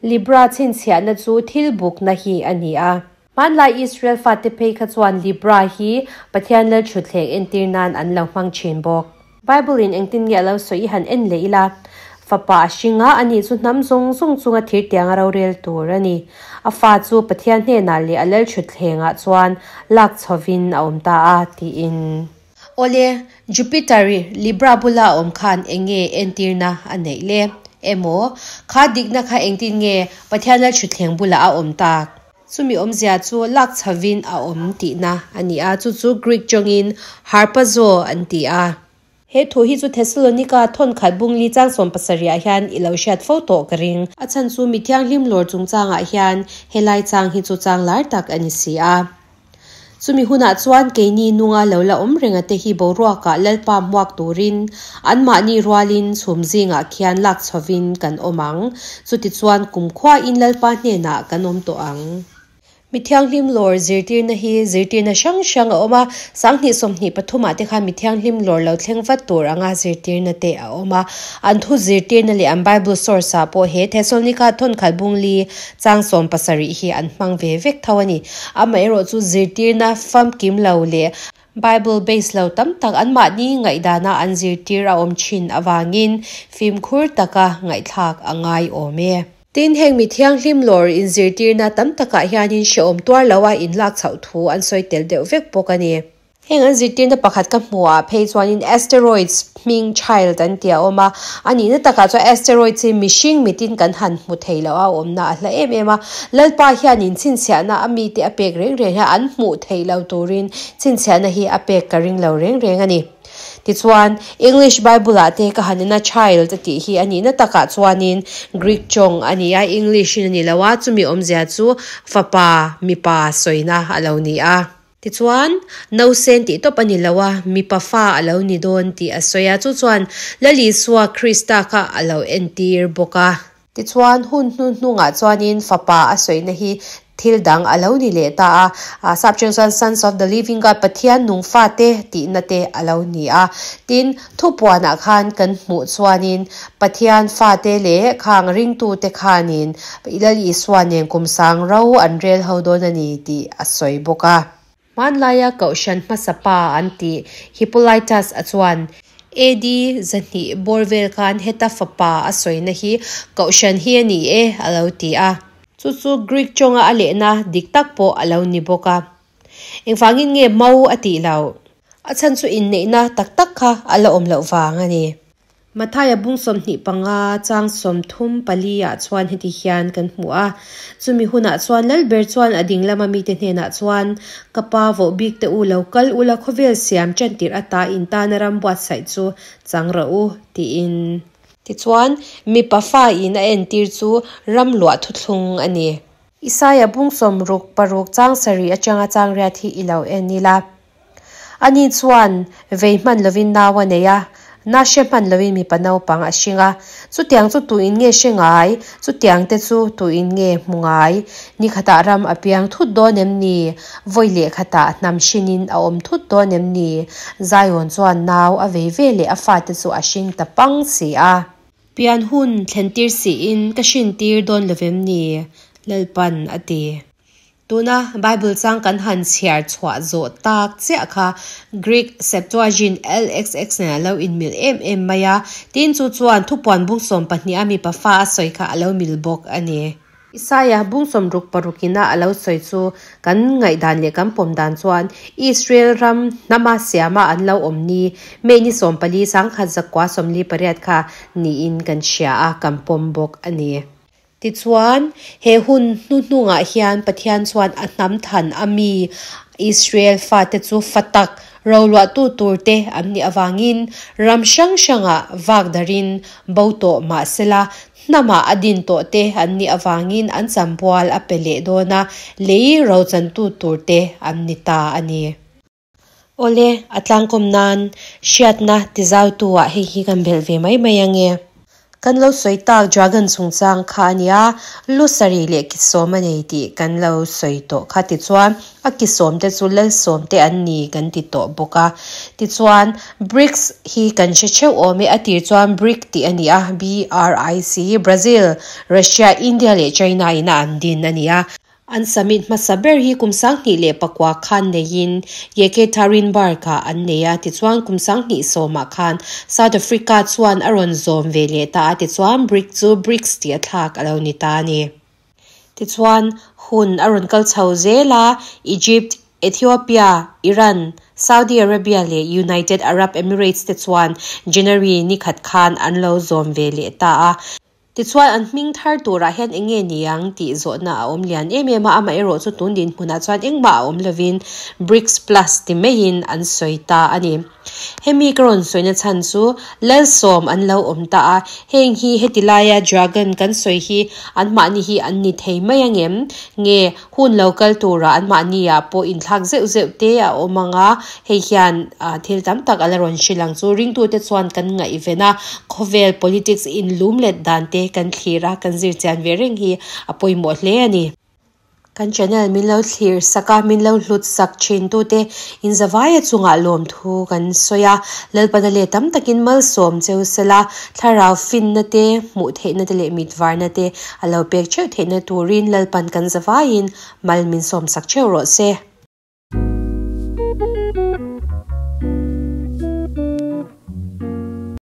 Libra chhinchhiahna chu thil bukna hi a ni a. Hmanlai Israel fate phei kha chuan Libra hi Pathian Lalthutthleng entir nan an lo hmang thin bawk. Bible in engtin nge a lo sawi i han en leh ila, Fapa a hring a, ani chu hnam zawng zawng chunga thir tiang a rorel tur a ni. A fa chu Pathian hnenah leh a Lalthutthlengah chuan lak chhovin a awm ta a, tiin. Awle, Jupiter i Libra bula a awm khan eng nge entirna a neih le? Emaw, kha dikna kha engtin nge Pathian Lalthutthleng bulah a awm tak? Chumi awmzia chu lak chhovin a awm tihna a ni a, chu chu Greek tawngin harpazo an ti a. He thu hi chu Thessalonika thawnkhat bungli chang 70 ah hian i lo hriat fo tawh ka ring. A chhan chu mi thianghlim lawr chungchangah hian helai chang hi chu chang lar tak a ni si a. Chumi hunah chuan keini nunga lo la awm renga te hi boruakah Lalpa hmuak turin anmahni rualin chhum zingah khian lak chhovin kan awm ang. Chutichuan kumkhuain Lalpa hnenah kan awm tawh ang. Mithianghlim lawr zirtirna hi zirtirna hrang hrang a awm a, 2023 ah te khan mithianghlim lawr lo thleng vat tur anga zirtirna te a awm a. An thu zirtirna leh an Bible source ah pawh he Thesalonika thawnkhat bungli chang 17 hi an hmang ve vek tho a ni. Amaherawhchu zirtirna famkim lo leh Bible base lo tam tak anmahni ngaihdana an zirtir a awm thin avangin fimkhur taka ngaihthlak a ngai awm e. Tin, heng mi thianghlim lawr inzirtirna tam takah hianin hrehawm tuar loa inlak chhoh thu an sawi tel deuh vek bawk a ni. Heng an zirtirna pakhat ka hmuhah phei chuanin asteroids hming child an tih a awm a, a nihna takah chuan asteroids hi mihring mitin kan han hmu thei loh a awmna a hla em em a. Lalpa hianin chhinchhiahna a mite a pek reng reng hian an hmuh theih lo turin chhinchhiahna hi a pek ka ring lo reng reng a ni. Tichuan, English Bible-ah te ka han en a, child a tih hi a nihna takah chuanin Greek tawng a ni a, English-in a ni lo a, chumi awmzia chu fapa, mipa sawina a lo ni a. Tichuan, nausen tih tawp a ni lo a, mipa fa a lo ni dawn tih a sawi a, chu chuan Lal Isua Krista kha a lo entir bawk a. Tichuan, hun hnuhnungah chuanin Fapa a sawina hi thil dang a lo ni leh ta a, sap cheng chuan Sons of the Living God, Pathian nung fate tihna te a lo ni a. Tin, thupuanah khan kan hmuh chuanin Pathian fate leh khang ringtute khanin Lal Isua nen kum sang ro an rel ho dawn a ni tih a sawi bawk a. Hmanlaia kohhran hmasa pa an tih Hippolytus a chuan AD 200 bawr vel khan heta fapa a sawina hi kohhran hi a ni e a lo ti a. Chu chu Greek tawnga a lehna dik tak pawh a lo ni bawk a. Engvangin nge mau a tih loh? A chhan chu inneihna tak tak kha a la awm loh vang a ni. Mathaia bung 25 chang 34 ah chuan heti hian kan hmu a, Chumi hunah chuan Lalber chuan a ding lama mite hnenah chuan, Ka pa voh bik te u lo kal ula khawvel siam ṭantirh ata in tana ram buatsaih chu chang rawh u, tiin. Tichuan, mipa fa in a entir chu ram luah thuthlung a ni. Isaia bung 66 chang 7 atanga chang riat hi i lo en ila. Ani chuan vei hman lovin nau a nei a, na hre hman lovin mipa naupang a hring a. Chutiang chu tuin nge hre ngai? Chutiang te chu tuin nge hmu ngai? Ni khatah ram a piang thut dawn em ni? Vawi leh khatah hnam hrinin a awm thut dawn em ni? Zion chuan nau a vei ve leh a fate chu a hring ta pang si a. Pian hun thlentir siin ka hrintir dawn lovem ni? Lalpan a ti. Tuna Bible chang kan han chhiar chhuah zawh tak chiah kha Greek Septuagint LXX nen a lo inmil em em mai a, tin chu chuan thupuan bung 12 a mipa fa a sawi kha a lo mil bawk a ni. Isaiah bung 66 ina a lo sawi chu kan ngaihdan leh kan pawm dan chuan Israel ram hnama siama an lo awm ni May ni 14 1948 kha niin kan hria a, kan pawm bawk a ni. Tichuan, he hun hnuhnungah hian Pathian chuan a hnam than a mi Israel fate chu fa tak roluahtu turte an nih avangin ram hrang hrangah vak darin bo tawh mah sela, hnamah a din tawhte an nih avangin an chambual a pe leh dawn a, lei rochantu turte an ni ta a ni. Awle, a tlangkawm nan hriatna tizautu-ah hei hi kan belh ve mai mai ange. Kan lo sawi tak dragon chungchang kha a nia, lu sarih leh ki sawm a nei tih kan lo sawi tawh kha. Tichuan, a ki sawm te chu lal sawm te an ni kan ti tawh bawk a. Tichuan, BRICS hi kan hre theuh awm e, a tir chuan BRIC tih a ni a, BRIC, Brazil, Russia, India leh China ina an din a ni a. An summit hmasa ber hi kum 2009 khan neiin Yekaterinburg-ah an nei a, tichuan kum 2010 khan South Africa chuan a rawn zawm ve leh ta a, tichuan BRIC chu BRICS tih a thlak a lo ni ta a ni. Tichuan hun a rawn kal chho zel a, Egypt, Ethiopia, Iran, Saudi Arabia leh United Arab Emirates te chuan January ni khat khan an lo zawm ve leh ta a. Tichuan, an hming thar turah hian eng nge ni ang tih zawhna a awm lian em em a, amaherawh chu tun dinhmunah chuan engmah a awm lovin BRICS Plus ti maiin an sawi ta a ni. Hemi ka rawn sawina chhan chu Lalsawm an lo awm ta a, heng hi heti laia Dragon kan sawi hi anmahni hi an ni thei mai angem? Nge Hun lo kal turah anmahniah pawh inthlak zeuh zeuh te a awm ang a, hei hian thil tam tak a la rawn hrilh ang chu. Ringtute chuan kan ngaihven a, khawvel politics inlum let dan te kan thlir a, kan zir chian ve reng hi a pawimawh hle a ni. Kan channel min lo thlir sak a, min lo hlut sak thin tute in zavaia chungah lawmthu kan sawi a, Lalpana leh tam takin malsawm cheu sela, thlarau finna te, hmuh theihna te leh mitvarna te a lo pek theuh theihna turin Lalpan kan zavaiin mal min sawm sak theuh rawh se.